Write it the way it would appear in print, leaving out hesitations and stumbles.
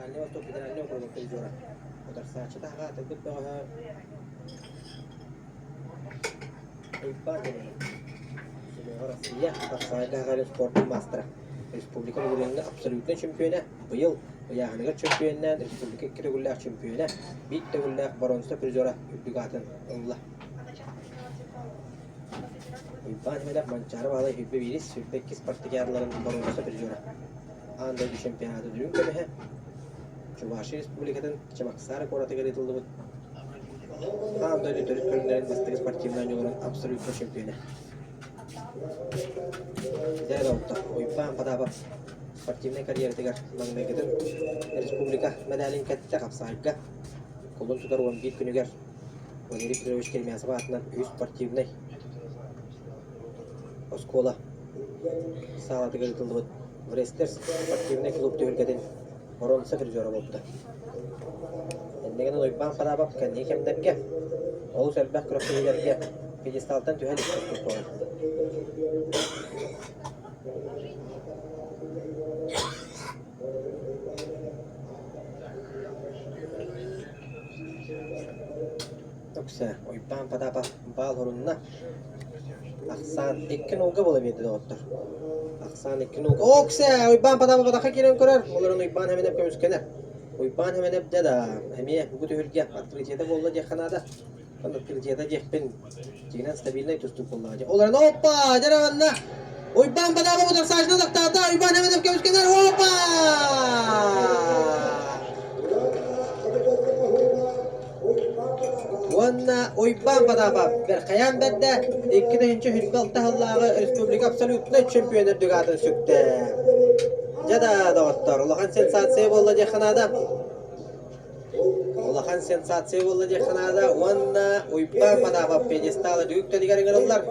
Дальний Восток федеральнай округун призера. Утарсааччыта аҕаатырбыт бөҕөһө Уйбаан Дьэбэһин. Сумоҕа Россия хапсаҕайга аҕа спордун маастара. Республика былырыыҥҥы абсолютнай чөмпүйүөнэ, быйыл ыйааһыныгар чөмпүйүөннээн республика икки төгүллээх чөмпүйүөнэ, биир төгүллээх боруонса призера үрдүк аатын ылла. Уйбаан Сэмэнэп Манчаары Баһылай 21-ис, 22-ис спартакиадаларын боруонса призера. Аан дойду чемпионата үрүҥ көмүһэ Чувашия Республикатын Чебоксары куоратыгар ыытыллыбыт Аан дойду төрүт көрүҥнэрин бастакы спортивнай оонньууларын абсолютнай чемпиона. Дьэ доҕоттор, Уйбаан Потапов спортивнай карьератыгар маҥнайгытын республика мэдээлин кэттэ хапсаҕайга кулун тутар 11 күнүгэр Валерий Петрович Керемясов аатынан үһүс спортивнай оскуола саалатыгар ыытыллыбыт Врестлерс спортивнай клуб түһүлгэтин боруонса призера буолбута. Иннигинэн Уйбаан Хараабап кэнники кэмнэргэ олус элбэх күрэхтэһиилэргэ пьедесталтан түһэн испит буолар. Өксө, Уйбаан Потапов баал хорунна. Ахсаан икки нолга буола биэрдэ доҕоттор. Ахсаан икки нолга. Оксе! Уйбаан Потапов атахха киирэн көрөр. Олорон Уйбаан Хэмэнэп көмүскэнэр. Уйбаан Хэмэнэп дьэ да эмиэ бу түһүлгэ открытиета буолла диэххэ наада. Открытиета диэхпин дьиҥинэн стабильнай тустуук буоллаҕа дии. Олорон оппа! Дьэ манна Уйбаан Потапов утарсааччыны тохтоото. Уйбаан Хэмэнэп көмүскэнэр. Оппа! Уонна Уйбаан Потапов бэркэйээн бэрдэ 2026 сыллааҕы республика абсолютнай чемпион үрдүк аатын сүктэ. Дьэ да, доҕоттор, улахан сенсация буолла диэххэ наада. Улахан сенсация буолла диэххэ наада уонна Уйбаан Потапов пьедестал үрдүк үктэлигэр ыҥырыллар.